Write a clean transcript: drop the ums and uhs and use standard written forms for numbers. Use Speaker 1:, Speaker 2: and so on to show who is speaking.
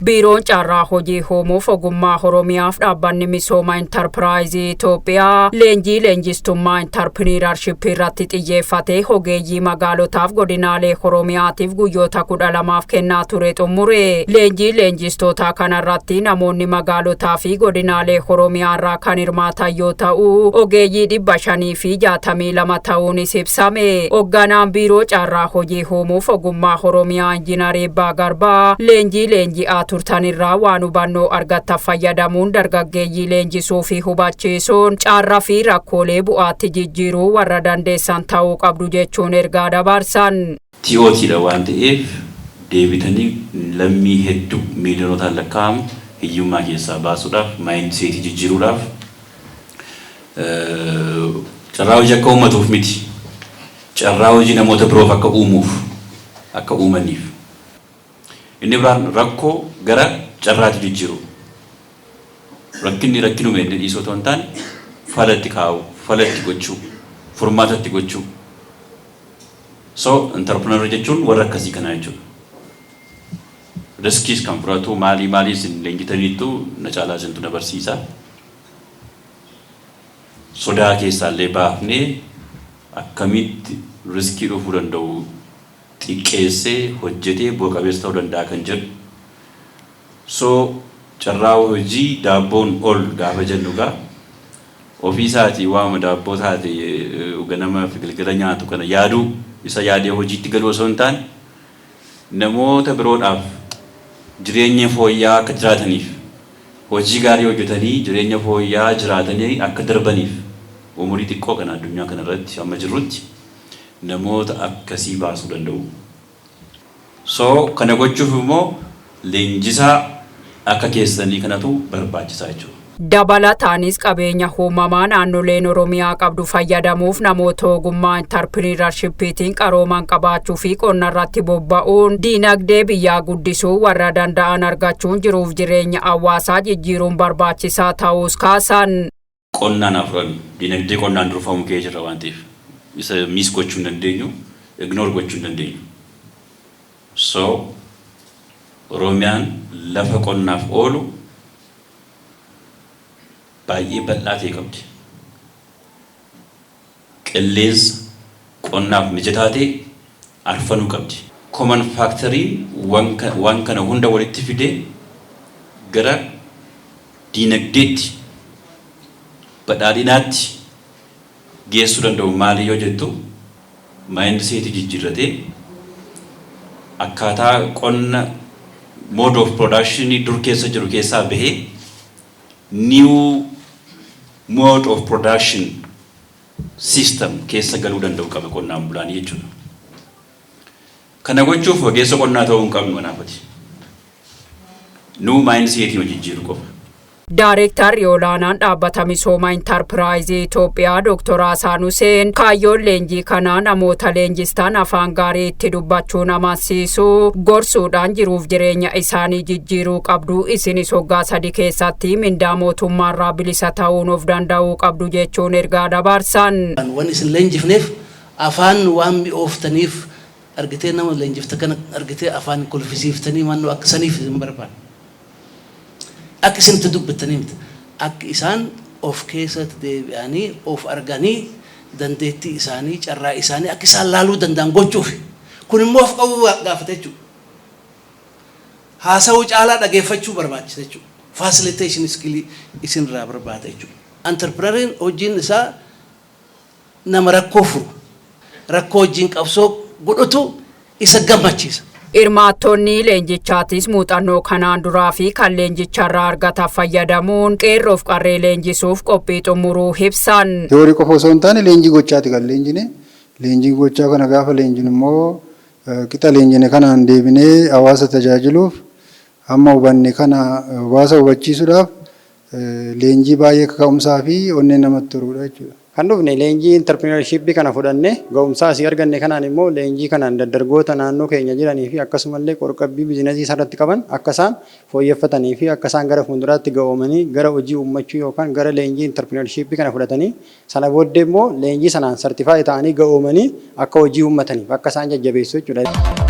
Speaker 1: Biiroon Carraa Hojii Uumuuf Ogummaa Oromiyaaf dhaabbanni misooma intarpiraayizii Itoophiyaa leenjii leenjistummaa intarpiriinarshippii irratti xiyyeeffatee ogeeyyii magaalotaaf godinaalee Oromiyaatiif guyyoota 12f kennaa ture xumure. Leenjii leenjistoota kanarratti namoonni magaalotaa fi godinaalee Oromiyaa irraa kan hirmaatan yoo ta'u, ogeeyyii 562 ta'uunis ibsame. Hoogganaan Biiroo Carraa Hojii Uumuuf Ogummaa Oromiyaa Injiinar Eebbaa Garbaa leenjii leenji'aa turtanirraa waan hubannoo argattan fayyadamuun dargaggeeyyii leenjisuu fi hubachiisuun carraa fi rakkoolee bu'aatti jijjiiruu warra dandeessan ta'uu qabdu jechuun ergaa dabarsan.
Speaker 2: TOTdha waan ta'eef, deebitanii lammii hedduu miiliyonotaan lakkaa'amu hiyyummaa keessaa baasuudhaaf, mindsetii jijjiiruudhaaf, carraa hojii akka uummatuuf miti, carraa hojii namoota biroof akka uumuuf, akka uumaniif. Inni biraan rakkoo gara carraatti jijjiiru. Rakkinni rakkinuma inni dhiisuu otoo hin taane, falatti kaa'u, falatti gochuu, furmaatatti gochuu. So entrepreneur jechuun warra akkasii kanaa jechuudha. Riskiis kan fudhatu, maalii maalii isin leenjitaniittu, na caalaa isintu na barsiisa. Sodaa keessaallee baafnee akkamitti riskii dhufuu danda'u xiqqeessee hojjetee bu'a qabeessa ta'uu danda'a kan jedhu. So carraa hojii daabboon ol gaafa jennu gaa, ofii isaatii waama daabboo taate ganama fi galgala nyaatu kana yaaduu, isa yaadee hojiitti galuu osoo hin taane, namoota biroodhaaf jireenya fooyya'aa akka jiraataniif, hojii gaarii hojjetanii jireenya fooyya'aa jiraatanii akka darbaniif, umurii xiqqoo kana addunyaa kana irratti amma jirrutti namoota akkasii baasuu danda'u. So kana gochuuf immoo leenjisaa akka keessanii kanatu barbaachisaa jechuudha.
Speaker 1: Dabalataanis qabeenya uumamaa naannoleen Oromiyaa qabdu fayyadamuuf namoota ogummaa intarpiriinarshippiitiin qarooman qabaachuu fi qonna irratti bobba'uun diinagdee biyyaa guddisuu warra danda'an argachuun jiruuf jireenya hawaasaa jijjiiruun barbaachisaa ta'uus kaasan.
Speaker 2: Qonnaan afran diinagdee qonnaan durfamu kee jirra waan ta'eef, isa miss gochuu hin dandeenyu, ignore gochuu hin dandeenyu. So Oromiyaan lafa qonnaaf oolu baay'ee bal'aa ta'e qabdi. Qilleensa qonnaaf mijataa ta'e arfanuu qabdi. Common factoriin waan kana hunda walitti fidee gara diinagdeetti, badhaadhinaatti geessuu danda'u maali yoo jettu, mindsetii jijjiirratee akkaataa qonna mode of production dur keessa jiru keessaa bahee new mode of production system keessa galuu danda'u qaba qonnaan bulaanii jechuudha. Kana gochuuf ogeessa qonnaa ta'uu hin qabnu kanaafati. Nuu mindsetii jijjiiru qofa.
Speaker 1: Daareektarri olaanaan dhaabbata misooma intarpiraayizii Itoophiyaa Dr. Hasaan Huseen kaayyoon leenjii kanaa namoota leenjistaan afaan gaarii itti dubbachuun amansiisuu, gorsuudhaan jiruuf jireenya isaanii jijjiiruu qabdu, isinis waggaa 3 keessatti mindaa mootummaarraa bilisa ta'uun of danda'uu qabdu jechuun ergaa dabarsan.
Speaker 3: Wanni isin leenjifneef afaan waan mi'ooftaniif argitee, nama leenjifta kana argitee afaan kolfisiiftanii mannoo akka saniif hin barbaanne. Akka isin itti dubbattanii miti. Akka isaan of keessatti deebi'anii of arganii, dandeettii isaanii, carraa isaanii akka isaan laaluu danda'an gochuuf. Kun immoo of qabuu gaafata jechuudha. Haasawuu caalaa dhageeffachuu barbaachisa jechuudha. Facilitation skill isinirraa barbaada jechuudha. Entrepreneuriin hojiin isaa nama rakkoo furu, rakkoo wajjin qabsoo godhutu isa gammachiisa.
Speaker 1: Hirmaattonni leenjichaatis muuxannoo kanaan duraa fi kan leenjicharraa argatan fayyadamuun qeerroof qarree leenjisuuf qophii xumuruu ibsan.
Speaker 4: Theory qofa osoo hin taane leenjii gochaati kan leenjine. Leenjii gochaa kana gaafa leenjinu immoo, qixa leenjine kanaan deebinee hawaasa tajaajiluuf, hamma hubanne kana hawaasa hubachiisuudhaaf leenjii baay'ee kaka'umsaa fi onnee namatti toludha jechuudha.
Speaker 5: Kan dhufne leenjii entrepreneurshipii kana fudhanne, ga'umsaa asii arganne kanaan immoo leenjii kanaan dargaggoota naannoo keenya jiranii fi akkasumallee qorqabbii biizinasii isarratti qaban akka isaan fooyyeffatanii fi akka isaan gara fuulduraatti ga'oomanii gara hojii uummachuu yookaan gara leenjii entrepreneurshipii kana fudhatanii, sana booddee immoo leenjii sanaan certify ta'anii ga'oomanii akka hojii uummataniif akka isaan jajjabeessu jechuudha.